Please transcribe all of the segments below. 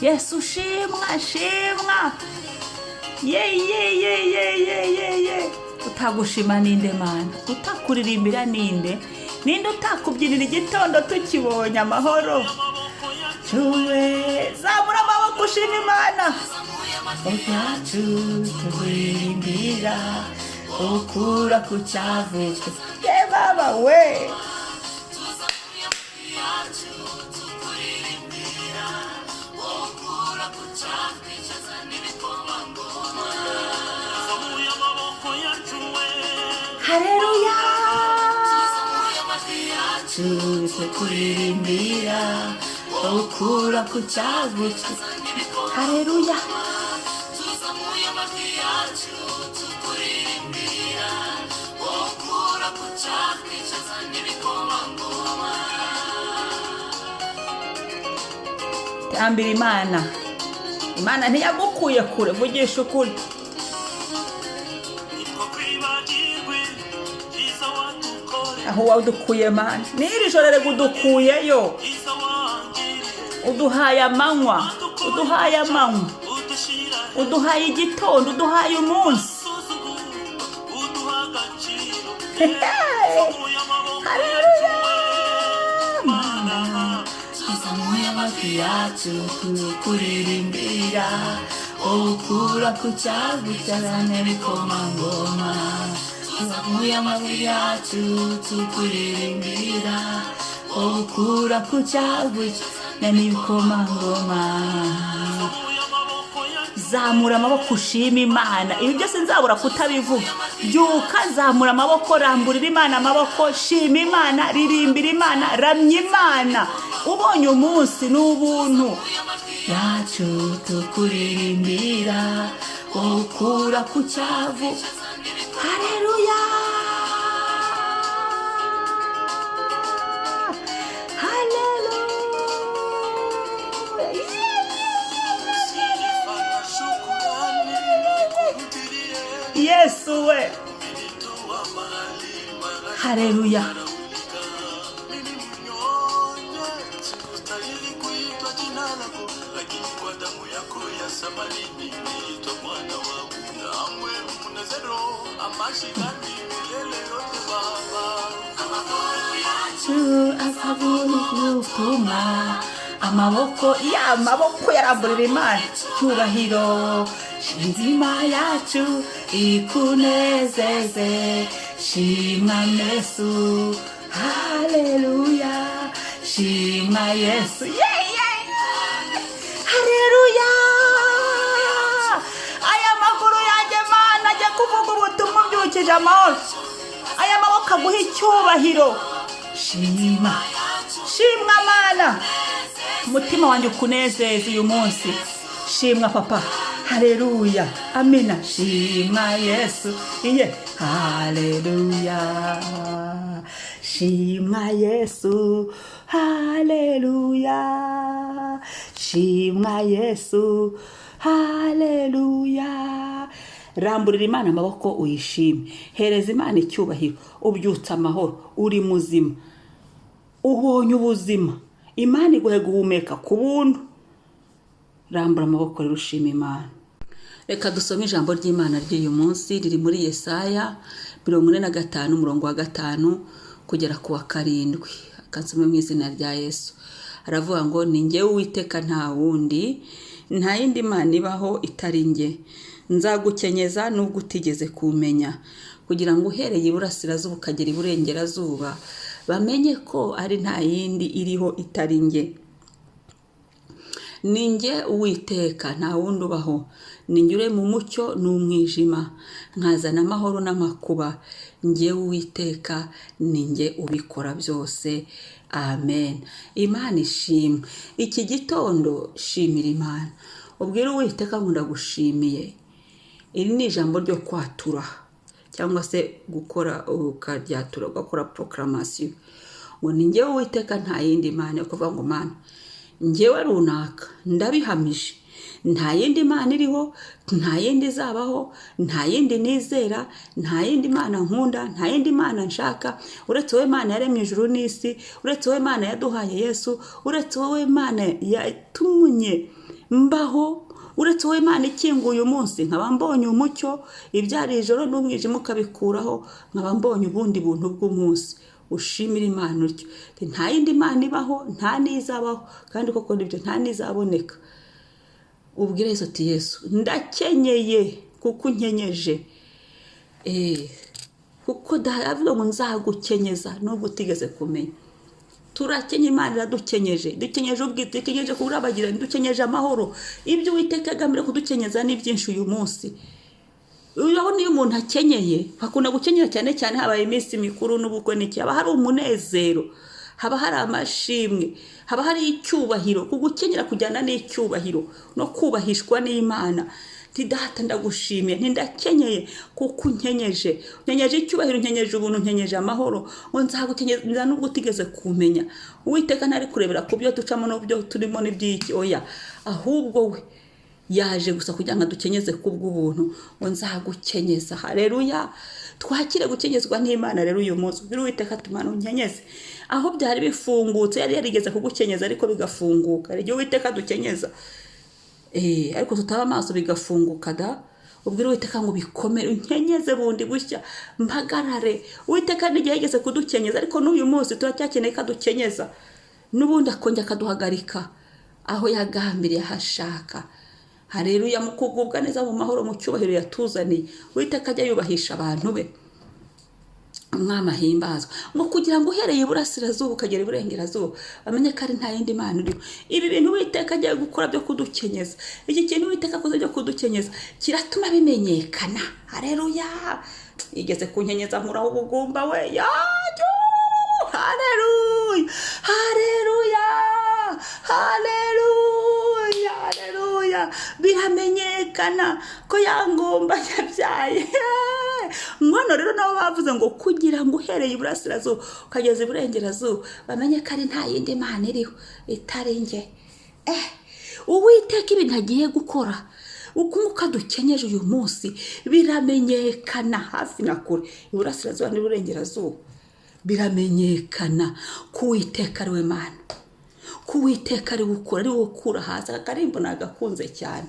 Yesu shimwa, shimwa. Ye ye ye ye ye ye ye, utagushima ninde Mana? Utakuririmbira ninde? Ninde utakubyinira igitondo tukibonye amahoro? Tuwe zamura amaboko ushima Imana. Ubwacu tukuririmbira, ukura ku cyavu. Ye baba we! Haleluya! Tukuririmbira, ukura ku cyavu. Haleluya! Tuzamuye amajwi yacu tukuririmbira, ukura ku cyatwicaza n'ibikomangoma. Tambira Imana. Imana ntiyagukuye kure, vugisha ukuri. Nitwo kwibagirwe byiza wadukoreye. Aho wadukuye Mana, n'iri joro rero udukuyeyo. Byiza wangiriye. Uduhaye amanywa, uduhaye amanywa. Udushyira. Uduhaye igitondo, uduhaye umunsi. Suzugura, uduha agaciro. Haleluya! Tuzamuye amaboko yacu we Mana. Tuzamuye amajwi yacu tukuririmbira, ukura ku cyavu cyane bikomangoma. Tuzamuye amajwi yacu tukuririmbira, ukura ku cyavu cyane n'ibikomangoma. Tuzamuye amaboko yacu. Zamura amaboko ushima Imana. Ibi byose nzabura kutabivuga. Byuka, zamura amaboko, ramburira Imana amaboko, shima Imana, ririmbira Imana, ramya Imana. Ubonye umunsi ni ubuntu. Yacu tukuririmbira, ukura ku cyavu. Haleluya, haleluya! Fata shukurani nikurudilie. Yesu we! Umenitoa mahali mara Haleluya! mimi mnyonge, sikustahili kuitwa jina lako, lakini kwa damu yako ya thamani nimeitwa mwana wa Mungu. Munezero amashikani milele yote Baba. Asabutuma amaboko ya maboko yaramburira Imana cyubahiro. Inzima yacu ikunezeze, shimwa Yesu, haleluya, shimwa Yesu. Yeah, yeah. Haleluya! Aya maguru yanjye Mana ajya kuvuga ubutumwa ubyukije amahoro. Aya maboko aguha icyubahiro. Shima, shimwa Mana. Umutima wanjye ukunezeza uyu munsi. Shimwa Papa, haleluya, amina. Shimwa Yesu, iye, haleluya. Shimwa Yesu, haleluya. Shimwa Yesu, haleluya. Ramburira Imana amaboko uyishime, hereza Imana icyubahiro. Ubyutse amahoro, uri muzima, ubonye ubuzima, Imana iguhe guhumeka ku buntu. Rambura amaboko rero ushima Imana. Reka dusome ijambo ry'Imana ry'uyu munsi riri muri Yesaya 45, umurongo wa 5 kugera ku wa 7. Akansome mu izina rya Yesu. Aravuga ngo: "Ni njyewe Uwiteka, nta wundi, nta yindi mana ibaho itari njye. Nzagukenyeza nubwo utigeze kumenya, kugira ngo uhereye iburasirazuba ukagera iburengerazuba bamenye ko ari nta yindi iriho itari njye. Ni njye Uwiteka, nta wundi ubaho. Ni njye urema umucyo n'umwijima, nkazana amahoro n'amakuba. Njye Uwiteka, ni njye ubikora byose." Amen. Imana ishimwe. Iki gitondo shimira Imana, ubwire Uwiteka ngo: "Ndagushimiye." Iri ni ijambo ryo kwatura cyangwa se gukora, ukaryatura, ugakora proclamation ngo: "Ni njyewe Uwiteka, nta yindi mana." Yo kuvuga ngo: "Mana, njyewe runaka ndabihamije, nta yindi mana iriho, nta yindi izabaho, nta yindi nizera, nta yindi mana nkunda, nta yindi mana nshaka uretse wowe Mana yaremye ijuru n'isi, uretse wowe Mana yaduhaye Yesu, uretse wowe Mana yatumye." mbaho, uretse wowe Imana ikinguye umunsi nkaba mbonye umucyo, ibyari ijoro n'umwijima ukabikuraho, nkaba mbonye ubundi buntu bw'umunsi. Ushimira Imana utyo. Nta yindi Mana ibaho, nta n'izabaho, kandi koko nibyo, nta n'izaboneka. Ubwire Yesu uti: "Yesu, ndakenyeye kuko unkenyeje." Kuko avuga ngo nzagukenyeza nubwo utigeze kumenya. Turakenye, Imana iradukenyeje, dukenyeje ubwite, dukenyeje kurabagirana, dukenyeje amahoro. Ibyo Uwiteka agambiriye kudukenyeza ni byinshi uyu munsi. Urabona iyo umuntu akenyeye, bakunda gukenyera cyane cyane habaye iminsi mikuru n'ubukwe n'iki, haba hari umunezero, haba hari amashimwe, haba hari icyubahiro. Kugukenyera kujyana n'icyubahiro no kubahishwa n'Imana. Nti: "Data, ndagushimiye." Nti: "Ndakenyeye kuko unkenyeje, nkenyeje icyubahiro, nkenyeje ubuntu, nkenyeje amahoro." Ngo nzagukenyeza nubwo utigeze kumenya. Uwiteka ntari kurebera ku byo ducamo n'ibyo turimo n'iby'iki, oya, ahubwo we yaje gusa kugira ngo adukenyeze kubw'ubuntu. Ngo nzagukenyeza. Hareruya! Twakire gukenyezwa n'Imana rero uyu munsi. Ubwire Uwiteka ati: "Mana, unkenyeze aho byari bifungutse." Yari yarigeze kugukenyeza ariko bigafunguka. Hari igihe Uwiteka adukenyeza, ariko tutaba amaso bigafunguka da. Ubwire Uwiteka ngo bikomere, unkenyeze bundi bushya, mpagarare. Uwiteka n'igihe yigeze kudukenyeza, ariko n'uyu munsi turacyakeneye ko adukenyeza n'ubundi, akongera akaduhagarika aho yagambiriye, aho ashaka. Hareruya! Mu kugubwa neza, mu mahoro, mu cyubahiro yatuzaniye. Uwiteka ajya yubahisha abantu be. Umwami ahimbazwa. Ngo kugira ngo uhereye iburasirazuba ukagera iburengerazuba bamenye ko ari nta yindi Mana iriho. Ibi bintu Uwiteka agiye gukora byo kudukenyeza, iki kintu Uwiteka akoze byo kudukenyeza kiratuma bimenyekana. Hareruya! Igeze kunkenyeza nkuraho ubugumba we yajyo. Hareruya, hareruya, hareruya, hareruya! Biramenyekana ko yangomba yabyaye. Ngono rero nabo bavuze ngo kugira ngo uhereye iburasirazuba ukageza iburengerazuba bamenye ko ari nta yindi Mana iriho itari njye. Uwiteka ibintu agiye gukora, uko umwuka dukenyeje uyu munsi, biramenyekana hafi na kure, iburasirazuba n'iburengerazuba biramenyekana ko Uwiteka ari we Mana, ko Uwiteka ari we ukura, ari we ukura hasi. Aka karimbo nagakunze cyane.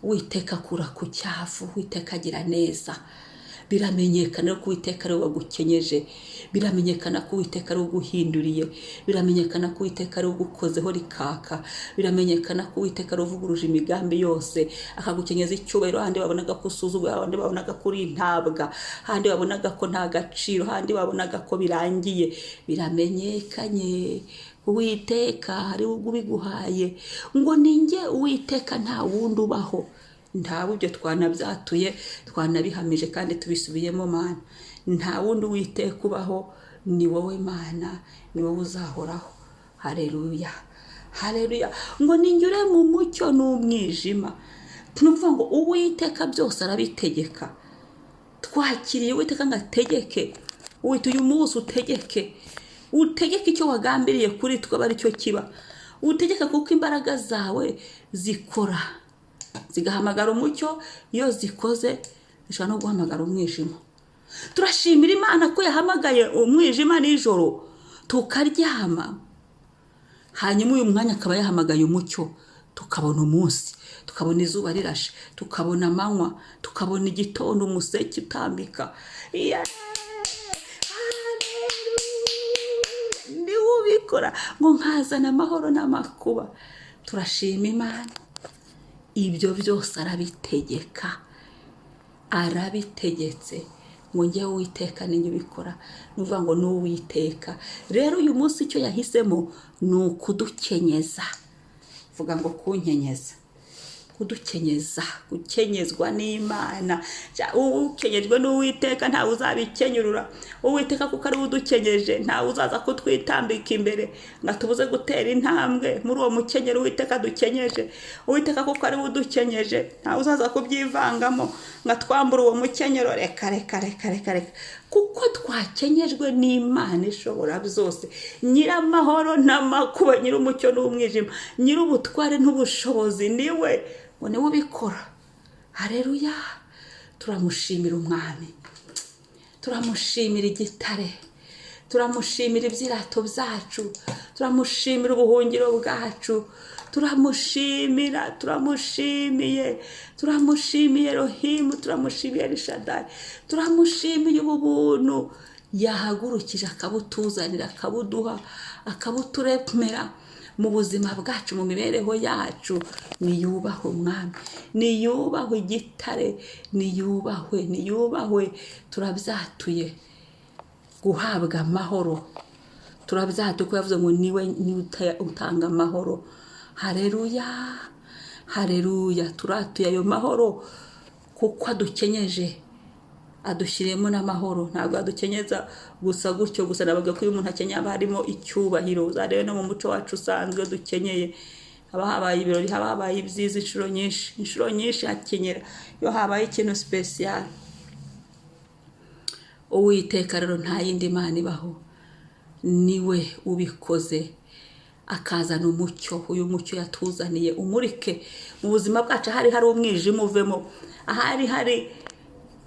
Uwiteka akura ku cyavu, Uwiteka agira neza. Biramenyekana ko Uwiteka ari we wagukenyeje, biramenyekana ko Uwiteka ari we uguhinduriye, biramenyekana ko Uwiteka ari we ugukozeho rikaka, biramenyekana ko Uwiteka ari we uvuguruje imigambi yose, akagukenyeza icyubahiro. Handi babonaga ko usuzuguye, handi babonaga ko uri intabwa, handi babonaga ko nta gaciro, handi babonaga ko birangiye, biramenyekanye Uwiteka ari we ubiguhaye. Ngo ni njye Uwiteka, nta wundi ubaho. Ntawe. Ibyo twanabyatuye, twanabihamije kandi tubisubiyemo. Mana, nta wundi Uwiteka ubaho, ni wowe Mana, ni wowe uzahoraho. Hareruya, hareruya! Ngo ninyure mu mucyo n'umwijima. Ni ukuvuga ngo Uwiteka byose arabitegeka. Twakiriye Uwiteka ngo ategeke. Uwita uyu munsi utegeke, utegeke icyo wagambiriye kuri twe aba aricyo kiba. Utegeke kuko imbaraga zawe zikora zigahamagara umucyo, iyo zikoze zishobora no guhamagara umwijima. Turashimira Imana ko yahamagaye umwijima nijoro tukaryama, hanyuma uyu mwanya akaba yahamagaye umucyo, tukabona umunsi, tukabona izuba rirashe, tukabona amanywa, tukabona igitondo, umuseke utambika. Yeah! Haleluya! Niwe ubikora ngo nkazana amahoro n'amakuba. Turashima Imana. Ibyo byose arabitegeka, arabitegetse ngo njyewe Uwiteka ninjye ubikora. Ni ukuvuga ngo ni Uwiteka rero uyu munsi icyo yahisemo ni ukudukenyeza. Vuga ngo kunkenyeza, kudukenyeza, gukenyezwa n'Imana. Ukenyejwe n'Uwiteka ntawe uzabikenyurura. Uwiteka kuko ari we udukenyeje, ntawe uzaza kutwitambika imbere ngo atubuze gutera intambwe muri uwo mukenyero Uwiteka dukenyeje. Uwiteka kuko ari we udukenyeje, ntawe uzaza kubyivangamo ngo atwambure uwo mukenyero. Reka, reka, reka, reka, reka! Kuko twakenyejwe n'Imana ishobora byose, Nyiramahoro n'amakuba, Nyir'umucyo n'umwijima, Nyir'ubutware n'ubushobozi, niwe ngo niwe ubikora. Hareruya! Turamushimira Umwami, turamushimira Igitare, turamushimira ibyirato byacu. Turamushimira ubuhungiro bwacu. Turamushimira, turamushimiye, turamushimiye Elohimu, turamushimiye Elishadayi, turamushimiye ubu buntu yahagurukije akabutuzanira, akabuduha, akabuturemera mu buzima bwacu, mu mibereho yacu. Niyubahwe Umwami, niyubahwe Igitare, niyubahwe, niyubahwe. Turabyatuye guhabwa amahoro, turabyatuye ko yavuze ngo niwe niwe utanga amahoro. Hareruya, hareruya. Turatuye ayo mahoro kuko adukenyeje, adushyiriyemo n'amahoro. Ntabwo adukenyeza gusa gutyo gusa. Nabaga ko iyo umuntu akenyeye haba harimo icyubahiro. Uzarebe no mu muco wacu usanzwe dukenyeye, haba habaye ibirori, haba habaye ibyiza. Inshuro nyinshi, inshuro nyinshi hakenyera iyo habaye ikintu special. Uwiteka rero, nta yindi Mana ibaho, niwe ubikoze akazana umucyo. Uyu mucyo yatuzaniye umurike mu buzima bwacu. Ahari hari umwijima uvemo, ahari hari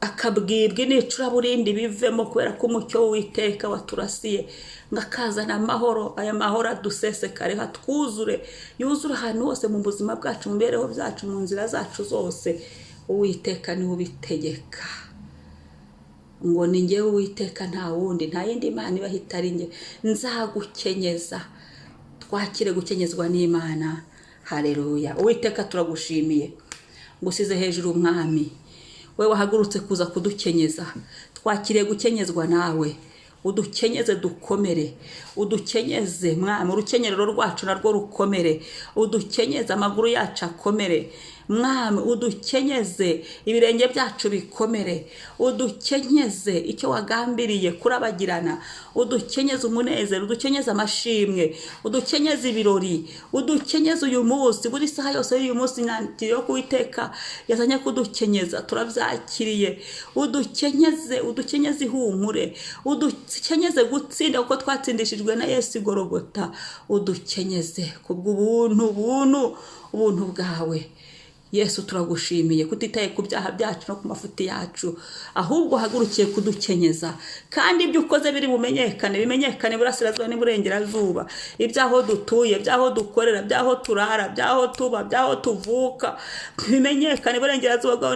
akabwibwi n'icuraburindi bivemo, kubera ko umucyo w'Uwiteka waturasiye ngo akazana amahoro. Aya mahoro adusesekare, atwuzure, yuzure ahantu hose mu buzima bwacu, mu mibereho byacu, mu nzira zacu zose. Uwiteka niwe ubitegeka ngo ni njyewe Uwiteka, nta wundi, nta yindi Mana ibaho itari njye, nzagukenyeza. Twakire gukenyezwa n'Imana. Hareruya. Uwiteka, turagushimiye, ngusize hejuru Umwami, we wahagurutse kuza kudukenyeza. Twakiriye gukenyezwa nawe. Udukenyeze dukomere, udukenyeze Mwami, urukenyerero rwacu narwo rukomere. Udukenyeze amaguru yacu akomere, Mwami. Udukenyeze ibirenge byacu bikomere. Udukenyeze icyo wagambiriye kurabagirana. Udukenyeze umunezero, udukenyeze amashimwe, udukenyeze ibirori. Udukenyeze uyu munsi, buri saha yose y'uyu munsi. Yo kuwiteka yazanye kudukenyeza, turabyakiriye. Udukenyeze, udukenyeze ihumure, udukenyeze gutsinda kuko twatsindishijwe na Yesu igorogota. Udukenyeze kubw'ubuntu, buntu, ubuntu bwawe Yesu. Turagushimiye kutitaye ku byaha byacu no ku mafuti yacu, ahubwo uhagurukiye kudukenyeza. Kandi ibyo ukoze biri bumenyekane, bimenyekane iburasirazuba n'iburengerazuba, iby'aho dutuye, by'aho dukorera, by'aho turara, by'aho tuba, by'aho tuvuka, bimenyekane iburengerazuba bwaho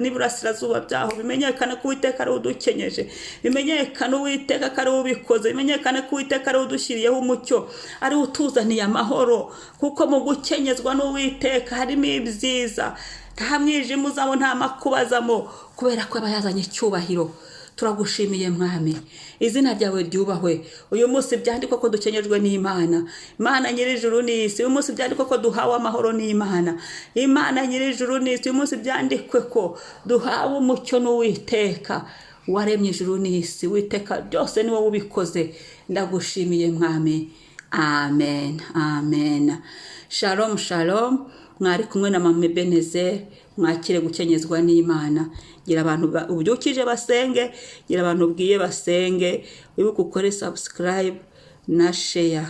n'iburasirazuba byaho. Bimenyekane ko Uwiteka ari we udukenyeje, bimenyekane Uwiteka ko ari we ubikoze, bimenyekane ko Uwiteka ari we udushyiriyeho umucyo, ari we utuzaniye amahoro. Kuko mu gukenyezwa n'Uwiteka harimo ibyiza, nta mwijima uzamo, nta makuba azamo, kubera ko aba yazanye icyubahiro. Turagushimiye Mwami, izina ryawe ryubahwe. Uyu munsi byandikwa ko dukenyejwe n'Imana, Imana nyir'ijuru n'isi. Uyu munsi byandikwa ko duhawe amahoro n'Imana, Imana nyir'ijuru n'isi. Uyu munsi byandikwe ko duhawe umucyo n'Uwiteka waremye ijuru n'isi. Witeka, byose ni wowe ubikoze. Ndagushimiye Mwami. Amen, amen. Shalom, shalom. Mwari kumwe na Mama Ebenezer. Mwakire gukenyezwa n'Imana. Gira abantu ubyukije basenge, gira abantu ubwiye basenge. Wibuke ukore subscribe na share.